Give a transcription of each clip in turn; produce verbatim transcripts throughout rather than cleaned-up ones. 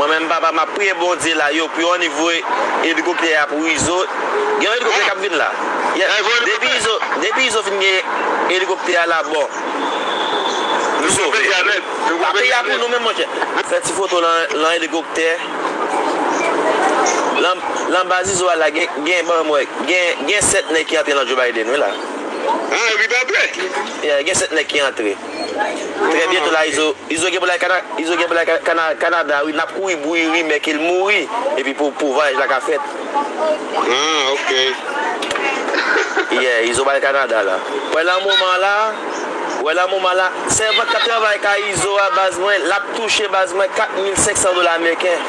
Mwen menm papa, m ap priye Bondye la, yo pou yo annik voye elikoptè a pou Izo. Gen yon elikoptè k ap vin la. Yes. Depi Izo, depi Izo fin gen elikoptè a la, bon. Nou sove. Pa peyi a pou nou menm, monchè. Fè ti foto lan, lan elikoptè. Lan, lan baz Izo a la, gen, gen, ban mwen, gen, gen sèt nèg ki antre lan Joe Biden, wi la. Ah, epi t antre? Yeah, gen sèt nèg ki antre. Trè byento la, Izo, Izo gen pou l al Kana-, Izo gen pou l al Ka-, Kana-, Kanada, wi. N ap kouri bouyi rimè ke l mouri, epi pou, pou vwayaj la ka fèt. Ah, ok. Yeah, Izo pral Kanada la. Wè lan moman la, wè lan moman la, sèvant k ap travay kay Izo a, baz mwen, l ap touche, baz mwen, kat mil senk san dola ameriken.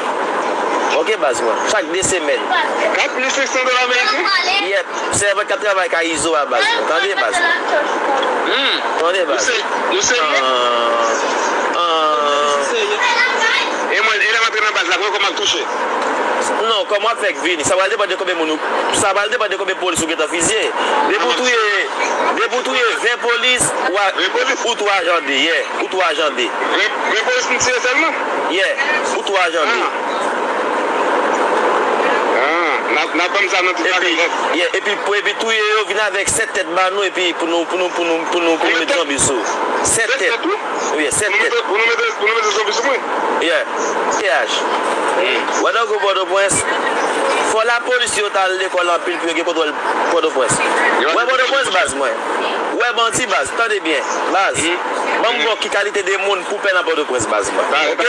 Ok, baz mwen. Chak de semèn. Kat mil senk san dola ameriken? Yep. Sèvant k ap travay kay Izo a, baz. Tande, baz. Hmm. Tande, baz. Nou se-, nou serye? Ah, ah. E mwen, e lè m antre nan baz la, konbyen kòb m ap touche? Non, kòman w ap fè k vini? Sa pral depann de konbyen moun ou, sa pral depann de konbyen polis ou gentan fizye. Depi w touye, depi w touye ven polis, w a, ven polis? Ou twa jan de, yeah. Ou twa jan de. Ven, ven polis m tiye sèlman? Yeah, ou twa jan de. Ah. Ah, n ap, n ap ban m sa nan tout bagay nèt. Yeah, epi pou, epi touye yo vin avèk sèt tèt ba nou, epi pou nou, pou nou, pou nou, pou nou, pou nou met zonbi sou. Sèt tèt. Sèt tèt, wi? Wi, sèt tèt. Pou nou mete, pou nou mete, pou nou mete zonbi sou mwen? Yeah. T H. Wè nan gwo Pòtoprens, fò lapolis yo t al lekòl anpil pou yo gen kontwòl Pòtoprens. Wè Pòtoprens, baz mwen. Wè bandi, baz. Tande byen, baz. Ban m ba w ki kalite de moun pou pè nan Pòtoprens, baz mwen. Ok?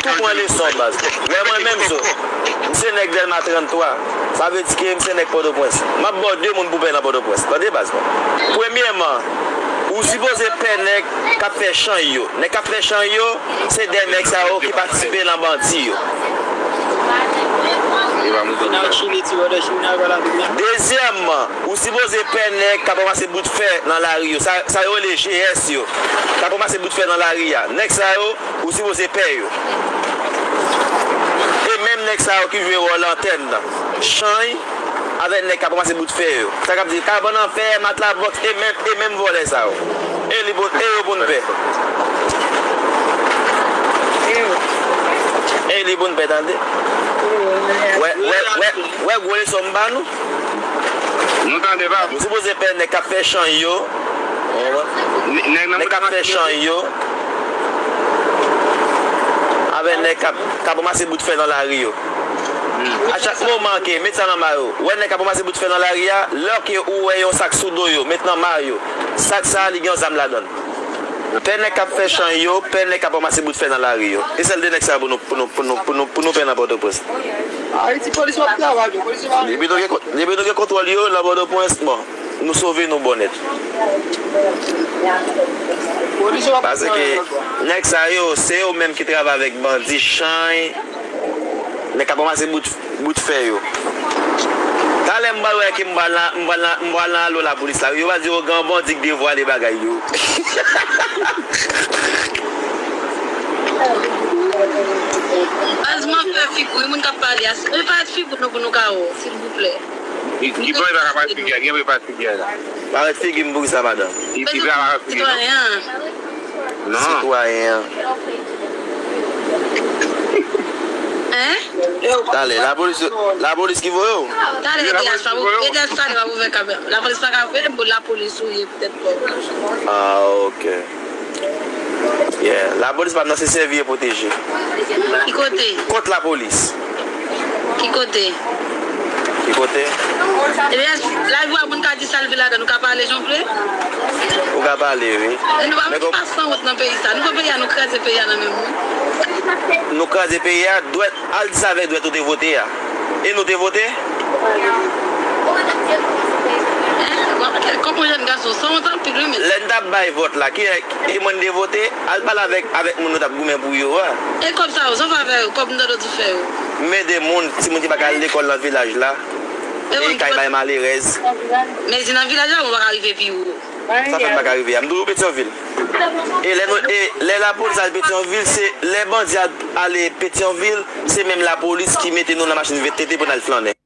Tou pran leson, baz. Wè mwen menm, so, m se nèg Dèlma trannntwa. Sa vle di ke m se nèg Pòtoprens. M ap ba w de moun pou pè nan Pòtoprens. Tande, baz mwen. Premyèman, ou sipoze pè nèg k ap fè chay yo. Nèg k ap fè chay yo, se de nèg sa yo ki patisipe nan bandi yo. Dezyèmman, ou sipoze pè nèg k ap ranmase bout fè nan lari yo. Sa, sa yo rele G S yo. K ap ranmase bout fè nan lari a. Nèg sa yo, ou sipoze pè yo. E menm nèg sa yo ki jwe wòl antèn nan. Chay, avèk nèg k ap ranmase bout fè yo. Sa k ap di, kabann an fè, matla bòks, e menm, e menm vòlè sa yo. E li pou, e yo pou n pè. E li pou n pè, tande. Wè, wè, wè, wè gwo leson m ba nou. Nou tande, pa? Nou sipoze pè nèg k ap fè chay yo. Nèg k ap fè chay yo. Avèk nèg k ap, k ap ranmase bout fè nan lari yo. A chak moman ke, met sa nan may ou. Wè nèg k ap ranmase bout fè nan lari a, lè ke ou wè yon sak sou do yo, met nan may ou. Sak sa a, li gen yon zam ladan l. Pè nèg k ap fè chay yo, pè nèg k ap ranmase bout fè nan lari yo. E sèl de nèg sa yo pou nou, pou nou, pou nou, pou nou, pou nou pè nan Pòtoprens. Ayiti, polis w ap travay, polis w ap... Depi nou gen kont-, depi nou gen kontwòl yo nan Pòtoprens, bon, nou sove, nou bon nèt. Paske nèg sa yo, se yo menm ki travay avèk bandi, chay, nèg k ap ranmase bout, bout fè yo. Talè m pral wè ke m pral nan, m pral nan, m pral nan alo lapolis la. Yo va di yo gen yon bandi k devwale bagay yo. Baz mwen fè figou, moun k ap pale a, parèt figou nou pou nou ka wè, silvouplè. Ki, ki bò li pa ka parèt figi a? Gen bò li parèt figi a la. Parèt figi m pou ki sa, madanm? Li, li pa parèt figi, non? Sitwayen an. Non. Sitwayen an. Hein? Talè, lapolis, lapolis ki voye w? Talè, Elias, pa pou, Elias, talè, pa pou fè kamera. Lapolis pa ka voye m, bon, lapolis ou ye, poutèt kò w. Ah, ok. Yeah, lapolis pa nan, se sèvi e pwoteje. Ki kote? Kont lapolis. Ki kote? Ki kote? Ebyen, lavwa moun ka di sa l vle ladan, nou ka pale jan w vle? Ou ka pale, wi. E nou pa, nou pa sanwont nan peyi sa. Nou pran peyi a, nou kraze peyi a nan men moun. Nou kraze peyi a, dwèt, al di sa avèk dwèt ou te vote a. E nou te vote? Hein? Kòm yon jèn gason, sanwont anpil, wi, men. Lè n t ap bay vòt la, ki, ki moun te vote? Al pale avèk, avèk moun nou t ap goumen pou yo a. E kòb sa yo, sa w fè avè yo? Kòb m tande w di fè yo. M ede moun, timoun ki pa ka al lekòl nan vilaj la. E kay bay malerèz. Men di nan vilaj la, ou pa ka rive pi wo. Sa fè m pa ka rive a. M toujou Petyonvil. E lè nou, e lè lapolis al Petyonvil, se lè bandi al, ale Petyonvil, se menm lapolis ki mete nou nan machin V T T pou n al flannen.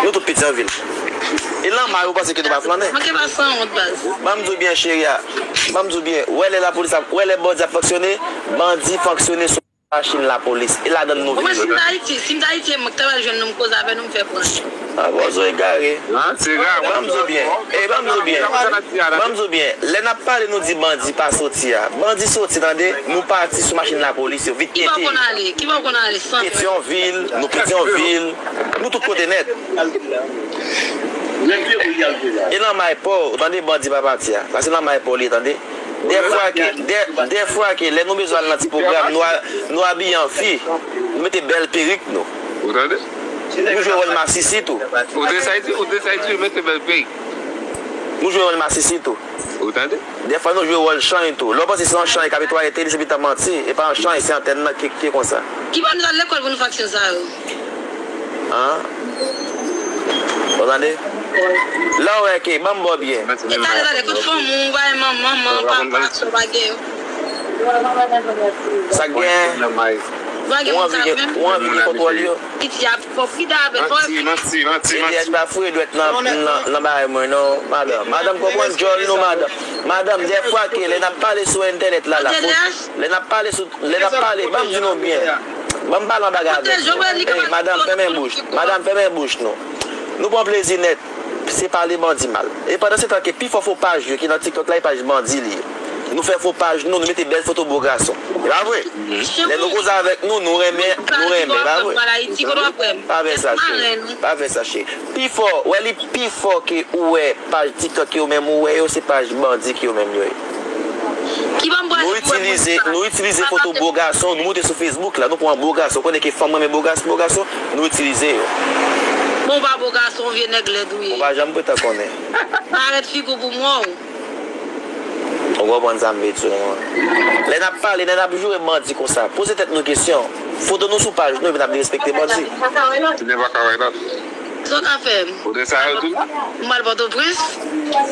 Nou tout Petyonvil. E lanmay ou panse ke nou pa flannen? Manke pa sanwont, baz. Ban m di w byen, cheri a. Ban m di w byen. Wè lè lapolis ap, wè lè bandi ap fonksyone, bandi fonksyone sou machin lapolis, e ladann nou viv. Mwen, si m t Ayiti, si m t Ayiti, e mwen ki ta pral jwenn nou, m koze avè nou, m fè pran. Ah, bon, zo egare. Ban m di w byen. E, ban m di w byen. Ban m di w byen. Lè n ap pale, nou di bandi pa soti a. Bandi soti, tande, nou pati sou machin lapolis yo, vit tete. Ki bò konn ale? Ki bò konn ale? Petyonvil, nou Petyonvil, nou tout kote nèt. E nan Maypò, ou tande, bandi pa pati a. Sa se nan Maypò li ye, tande. Dèfwa ke, dè, dèfwa ke lè nou bezwen al nan ti pwogram, nou a, nou abiye an fi, nou mete bèl perik nou. Ou tande? Nou jwe wòl masisi tou. Ou te sa di, ou te sa di, mete bèl perik. Nou jwe wòl masisi tou. Ou tande? Dèfwa nou jwe wòl chany tou. Lè w panse se yon chany k ap netwaye tele, se pita manti. E pa yon chany, se antèn nan ki, ki konsa. Ki ban nou al lekòl pou nou fè aksyon sa yo? An? Ou tande? Lè w wè ke, ban m ba w byen. E talè, talè, kot fanmi w, ou pa gen manman, manman, papa, sè, w pa gen yo. Sa k gen? Ou pa gen moun sa yo menm? Ou anvi gen kontwòl yo? Piti a pi fò, pi da avè l, fò. Manti, manti, manti, manti. T D H pa foure dwèt nan, nan, nan bagay mwen, non, madanm. Madanm, konprann djòl nou, madanm. Madanm, dèfwa ke lè n ap pale sou entènèt la, la, lè n ap pale sou Lè n ap pale, ban m di nou byen. Ban m pale yon bagay avèk nou. Ey, madanm, fèmen bouch. Madanm, fèmen bouch nou. Nou pran plezi nèt. Se pale bandi mal. E pandan se tan ke pi fò fo paj yo ki nan TikTok la, e paj bandi li ye. Nou fè fo paj nou, nou mete bèl foto bo gason. E pa vre? Lè nou koze avèk nou, nou renmen, nou renmen, e pa vre? Pa fè sa, cheri. Pa fè sa, cheri. Pi fò, wè li pi fò ke ou wè paj TikTok yo menm ou wè yo, se paj bandi ke yo menm yo ye. Nou itilize, nou itilize foto bo gason, nou moute sou Facebook la, nou pran bo gason, ou konnen ke fanm renmen bo gason, bo gason, nou itilize yo. Bon, ou pa bo gason, ou vye nèg lèd ou ye. Ou pa janm gentan konnen. Parèt figi w pou m wè w. Ou konprann sa m vle di w, non? Lè n ap pale, lè n ap joure bandi konsa, poze tèt nou kesyon. Foto nou sou paj nou, epi n ap derespekte bandi. Ou pa ka wè lòt. Sa w ka fè m? Ou te sa yo tou? M al Pòtoprens.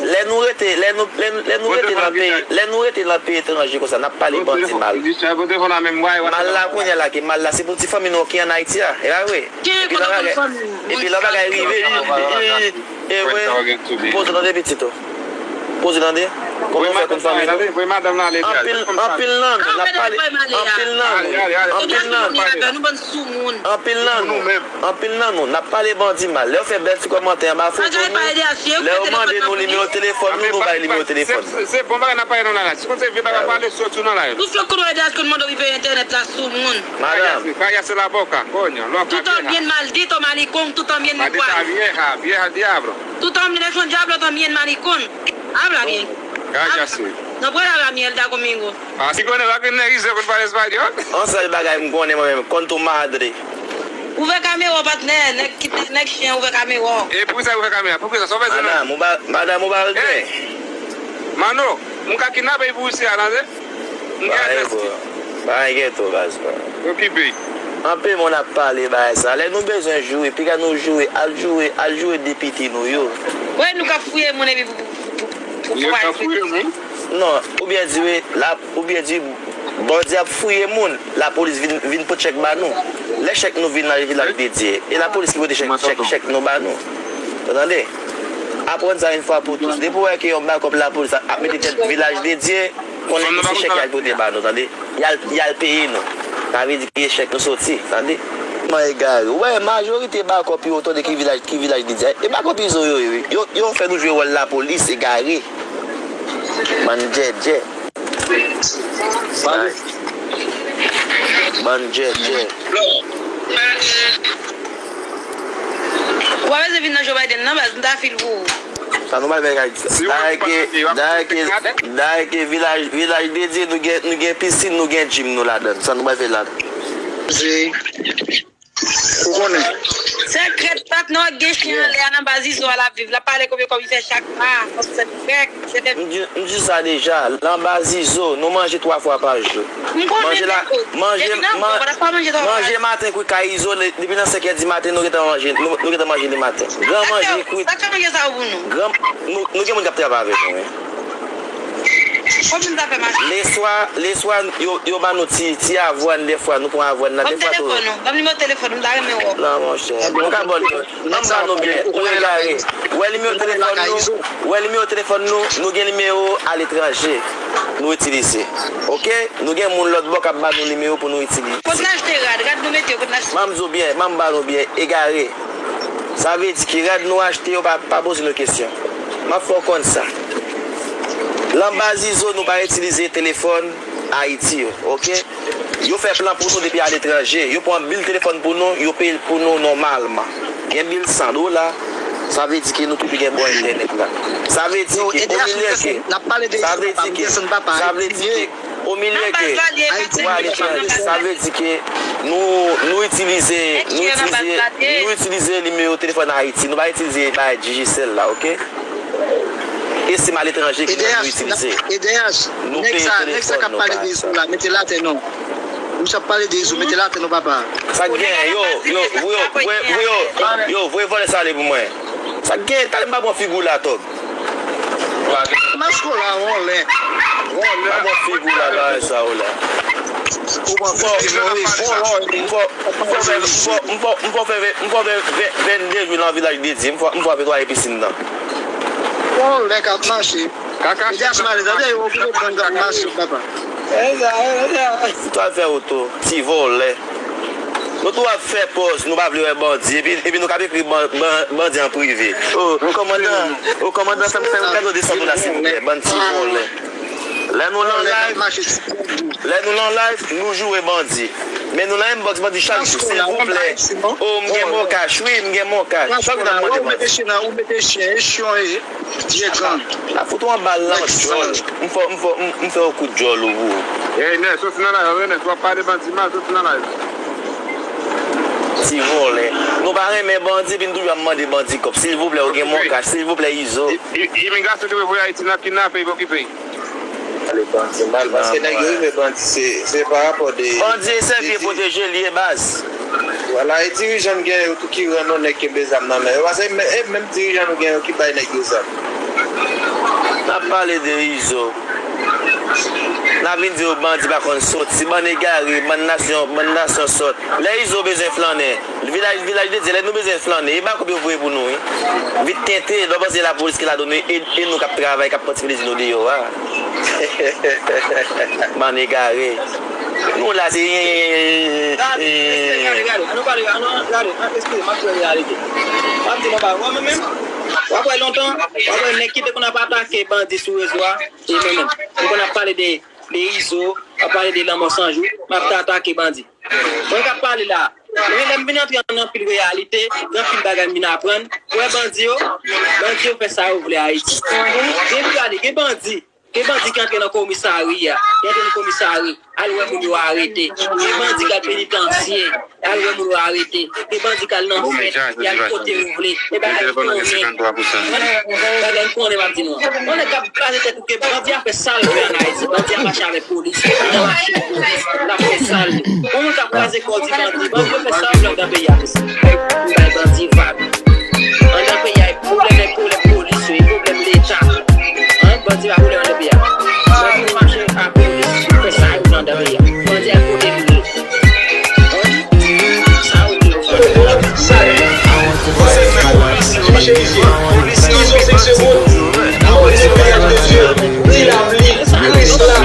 Lè nou rete, lè nou, lè, lè nou rete nan peyi, lè nou rete nan peyi etranje konsa, n ap pale bandi mal. Mal la kounye a la, ke mal la, se pou ti fanmi nou ki ann Ayiti a, e pa vre? Epi lè bagay, epi lè bagay rive, i, i, i, e vre, poze tande pitit ou. Poze tande. Kòman w fè konn fanmi nou? Anpil, anpil nan nou, n ap pale, anpil nan nou, anpil nan nou, anpil nan nou, anpil nan nou, n ap pale bandi mal. Lè yo fè bèl ti kòmantè anba foto nou, lè yo mande nou nimewo telefòn nou, nou bay nimewo telefòn nou. Se bon bagay n ap pale nan la. Si konn se vye bagay pale soti nan la. Tú flacos no eres con mando vive internet la su mundo. Madam. Cállate la boca, coño. Tú también maldito maricón, tú también igual. Maldita vieja, vieja al diablo. Tú también eres un diablo también, maricón. Habla bien. Cállate. No puede hablar mierda conmigo. Ah, si konnen pa gen nèg isit konn pale espanyòl. Yon sèl bagay m konnen mwen menm, con tu madre. Ouvè kamera w, patnè, nèg ki, nèg chen, ouvè kamera w. E poukisa ouvè kamera? Poukisa? Sa w bezwen nan? Madam, ou ba, madam, ou ba l byen. Mano, m ka kidnape pou isi a, tande? M gen adrès li. Pa enkyete w, baz mwen. Okipe. Anpil moun ap pale bagay sa. Lè nou bezwen joure, piga nou joure, al joure, al joure depite nou yo. Wè nou k ap fouye moun epi pou, pou, pou, pou, pou fè moun. Non, oubyen di wi, la, oubyen di bandi ap fouye moun, lapolis vin, vin pote chèk ba nou. Lè chèk nou vin nan vilaj dedye, e lapolis ki pote chèk, chèk, chèk nou ba nou. Ou tande? Aprann sa yon fwa pou tout. Depi w wè ke yon bakòp lapolis ap, ap mete tèt vilaj dedye, konnen ke se chèk y al pote ba nou, tande? Y al, y al peye nou. Sa vle di ki chèk nou soti, tande? Kòman egare. Ou wè, majorite bakòp yo, ou tande ki vilaj, ki vilaj dedye. E bakòp izo yo ye, wi. Yo, yo fè nou jwe wòl lapolis, egare. Bann djèdjè. Bann djèdjè. Ou pa bezwen vin nan Joe Biden nan, baz, m ta fil pou ou. Sa nou pral fè kay. Dayè ke, dayè ke, dayè ke vilaj, vilaj dedye, nou gen, nou gen pisin, nou gen gym nou ladann. Sa nou pral fè ladan. Ou konnen. Sekrè, patnè, w gen chen anlè a nan baz izo a l ap viv. L ap pale konbyen kòb li fè chak mwa. Paske se krèk, se te. M di, m di sa deja. Nan baz izo, nou manje twa fwa pa jou. Manje la, manje, manje maten kwit kay izo, depi nan senk è di maten, nou gentan manje, nou, nou gentan manje li maten. Gran manje kwit. Sa k fè manje sa yo pou nou? Gran, nou, nou gen moun k ap travay avè nou, wi. Leswa, leswa, yo, yo ban nou ti, ti avwàn dèfwa, nou pran avwàn nan dèfwa tou. Ban m nimewo telefòn ou, m ta renmen wè w. Non, monchè. Mwen ka ba w, ban m ba nou byen. Ou egare. Ou wè nimewo telefòn nou, ou wè nimewo telefòn nou, nou gen nimewo aletranje. nou itilize. Oke? Nou gen moun lòt bò k ap ba nou nimewo pou nou itilize. Kot n achte rad? Rad nou mete yo, kot n achte? Ban m di w byen, ban m ba nou byen, egare. Sa vle di ke rad nou achte yo pa, pa poze nou kesyon. M ap fè w konn sa. Lan baz Izo, nou pa itilize telefòn Ayiti yo, oke? Yo fè plan pou nou depi aletranje. Yo pran bil telefòn pou nou, yo peye l pou nou nòmalman. Gen bil san dola, sa vle di ke nou toujou gen bon entènèt la. Sa vle di ke o milye ke, sa vle di ke, sa vle di ke o milye ke, ou aletranje, sa vle di ke nou, nou itilize, nou itilize, nou itilize nimewo telefòn Ayiti. Nou pa itilize bay Digicel la, oke? E sim aletranje ki nou itilize. Nou peye telefòn nou pa sa. Misye ap pale de Izo, mete l atè non. Misye ap pale de Izo, mete l atè non, papa. Sa k gen, yo, yo, yo, voye, voye, yo, yo, voye vòlè sa ale pou mwen. Sa k gen, talè m pa pran figi w la, tòg. Masko la, wòlè. Wòlè. Pa pran figi w la, bagay sa yo la. Ou pran figi w la, m fò, m fò, m fò fè, m fò, m fò, m fò fè, m fò fè vennde jou nan vilaj de Dye. M fò, m fò fè twa episin nan. Wòlè k ap mache. Kaka. Edyas male, tande, yo okipe bann k ap mache, papa. Ou t al fè oto, ti vòlè. Nou tou ap fè pòz, nou pa vle wè bandi, epi, epi nou k ap ekri ban-, ban-, bandi an prive. O, kòmandan, o, kòmandan, fè m, fè m kado de san dola, silvouplè, bann ti vòlè. Lè nou lan live, lè nou lan live, nou joure bandi. Men nou lan inbox bandi chak jou, silvouplè. O, m gen mokach, wi, m gen mokach. Chak jou n ap mande bandi. Ou mete chen, e chen, e chen, e chen. Dye gang. N ap fout ou yon bal nan djòl. M fè, m fè, m, m fè yon kout djòl ou pou ou. Ey, Nè, soti nan live, Nè, w ap pale bandi mal, soti nan live. Ti vòlè. Nou pa renmen bandi, epi n toujou ap mande bandi kòb. Silvouplè, ou gen mokach, silvouplè, Izo. I-, i-, imigrasyon ki voye Ayiti nan kidnape, epi okipe. Pale bandi mal, paske nèg yo renmen bandi, se, se pa rapò de. Bandi e sèvi e pwoteje l ye, baz. Vwala, e dirijan n gen yo tou ki rann yon nèg kenbe zam nan men yo. Paske men, e menm dirijan nou gen yo ki bay nèg yo zam. N ap pale de Izo. N ap vin di yo bandi pa konn soti. Bann egare, bann nasyon, bann nasyon sòt. Lè Izo bezwen flannen, vilaj, vilaj de Dye, lè nou bezwen flannen, e bakòp yo voye pou nou, wi. Vit tente, lè w panse lapolis ki la donn nou, e, e nou k ap travay, k ap pran ti plezi nou deyò a. Bann egare. Nou la se. Gade, gade, gade, gade, ann nou pale, ann nou gade, ann, eskize, m ap di reyalite. M ap di nou bagay, mwen menm, w ap wè lontan, w ap wè nèg ki te konn ap atake bandi sou rezo a, e mwen menm, m konn ap pale de, de Izo, ap pale de Lanmò San Jou, m ap atake bandi. Mwen k ap pale la, mwen lè m vin antre nan anpil reyalite, nan anpil bagay m vin aprann, wè bandi yo, bandi yo fè sa yo vle Ayiti. Gen pou gade, gen bandi, gen bandi ki antre nan komisarya, ki antre nan komisari, al wè moun yo arete. Gen bandi k al penitansye, al wè moun yo arete. Gen bandi k al nan fèt, y al kote yo vle. E bagay yo konnen. Bagay yo konnen, m ap di nou. Yon nèg k ap kraze tèt ou ke bandi a fè sa l vle ann Ayiti. Bandi a mache avèk polis, li nan machin polis, l ap fè sa l vle. Yon moun k ap kraze kò di bandi, bandi yo fè sa yo vle anndan peyi a, mesye. Pou bay bandi vag. Anndan peyi a, e pwoblèm, e pwoblèm polis yo, e pwoblèm Leta. An, bandi pa pwoblèm anndan peyi a. Bandi yo mache ak polis, fè sa yo vle anndan peyi a. Bandi a kote li vle. An, sa yo vle yo fè. Sa yo vle. Konsènan polis, Michel Rivière, Izo Seksyon Wot, Mòd Vilaj de Dye, Ti Lapli, Krisla,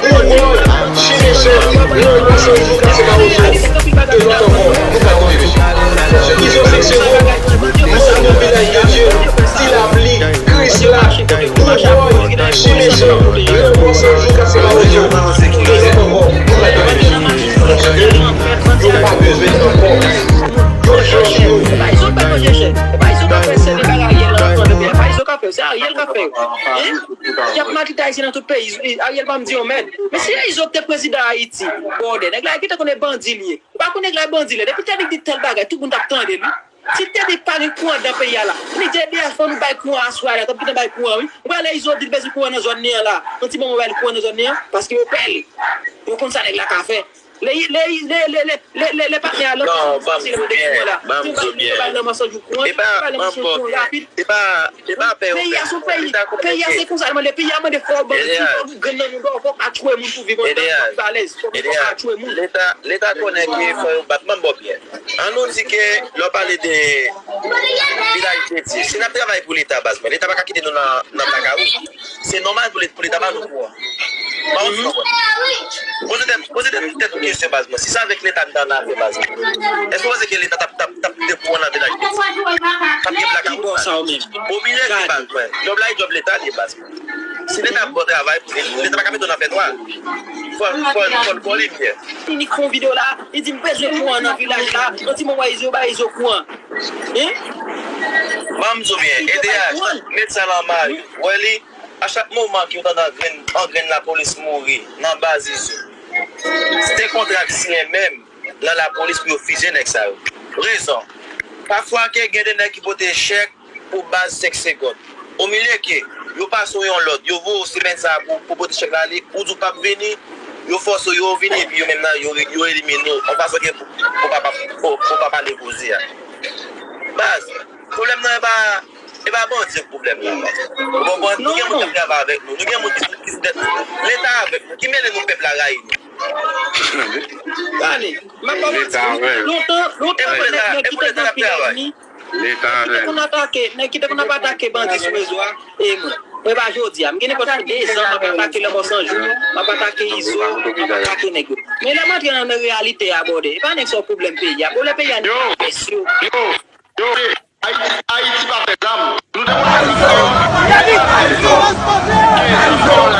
Boubòy, Chimèchè, Lanmò San Jou, Katye Mawozo, e lòt ankò, nou pa tande mesye. Izo Seksyon Wot, Mòd Vilaj de Dye, Ti Lapli, Krisla, Boubòy, Chimèchè, Lanmò San Jou, Katye Mawozo, e lòt ankò, nou pa tande mesye. Yo pa bezwen ankò. Yo jòj yo. E pa Izo k ap manje chè. E pa Izo k ap fè sèl. E pa Ariel nan, nan, nan, e pa Izo k ap fè. Se Ariel k ap fè yo. Hein? Y ap maltrete Ayisyen nan tout peyi. Ariel pa m di yon mèd. Men si Izo te prezidan Ayiti, bòdè, nèg la gentan konnen bandi l ye. Ou pa konnen nèg la bandi l ye. Depi Tèdik di tèl bagay, tout moun t ap tande l, wi. Si Tèdik pa gen kouran anndan peyi a la, li di, "Edeyas, fò nou bay kouran aswè a la, t ap gentan bay kouran, wi." Ou pa wè lè Izo di l bezwen kouran nan zòn li an la. Yon ti moman, bay li kouran nan zòn li an, paske yo pè li. Yo konn sa nèg la ka fè. Lè, lè, lè patnè a lanmò, non, ban m di w byen, ban m di w byen. E pa, ban m di w byen. E pa, e pa pè yo pè. Peyi a se konsa l mande. Peyi a mande fò w ban ti fò w gen nan moun, fò w ka tchwe moun pou viv anndan, fò w viv alèz, fò w ka tchwe moun. Leta, Leta konnen ke fò yo bat. Ban m ba w byen. An nou di ke lè w pale de vilaj de Dye, si n ap travay pou Leta, baz mwen, Leta pa ka kite nou nan, nan blaka, wi. Se nòmal pou Leta, pou Leta ba nou kouran. Ba w ti konprann. Poze tèt, poze tèt, tèt ou kesyon, baz mwen. Si se avèk Leta n ta nan afè, baz mwen, èske w panse ke Leta t ap, t ap, t ap kite kou an nan vilaj Piti? T ap gen blakawout, baz. Omilyè ke, baz mwen. Djòb la e djòb Leta li ye, baz mwen. Si Leta ap bon travay pou li, Leta pa ka mete w nan fènwa. Fò, fò, fò l ba w limyè. Li fè yon videyo la, li di m bezwen kou an nan vilaj la, yon ti moman Izo ba Izo kou an. Hein? Ban m di w byen, E D H, met sa nan mari. Wè li, a chak moman ke yo tande angrenn, angrenn lapolis mouri nan baz Izo, se te kontra k siyen menm nan lapolis pou yo fizye nèg sa yo. Rezon, pafwa ke gen de nèg ki pote chèk pou baz senk segonn. Omilyè ke yo pase w yon lòd, yo voye w semèn sa a pou, pou pote chèk la ale, ou di w p ap vini, yo fòse w, yo vini, epi yo menm nan, yo, yo elimine w, yon fason ke pou, pou pa, pou, pou pa pale koze a. Baz, pwoblèm nan e pa, e pa Bondye k pwoblèm nan, baz. Ou konprann? Nou gen moun k ap travay avèk nou, nou gen moun ki sou, ki sou tèt nou. Leta avèk nou, ki mele nou pèp la rayi nou. Gade, m ap ba w manti, wi. Lontan, lontan, nèg, nèg ki te nan pil ènmi, nèg ki te konn atake, nèg ki te konn ap atake bandi sou rezo a, e mwen. Mwen pa jodi a, m gen nenpòt de zan, m ap atake Lanmò San Jou, m ap atake Izo, m ap atake nèg yo. Men lè m antre nan reyalite a, brother, e pa nèg sa w pwoblèm peyi a. Pwoblèm peyi a, nèg a pès yo. Yo, yo, Ayiti, Ayiti pa fè zam. Nou te konn fè zam.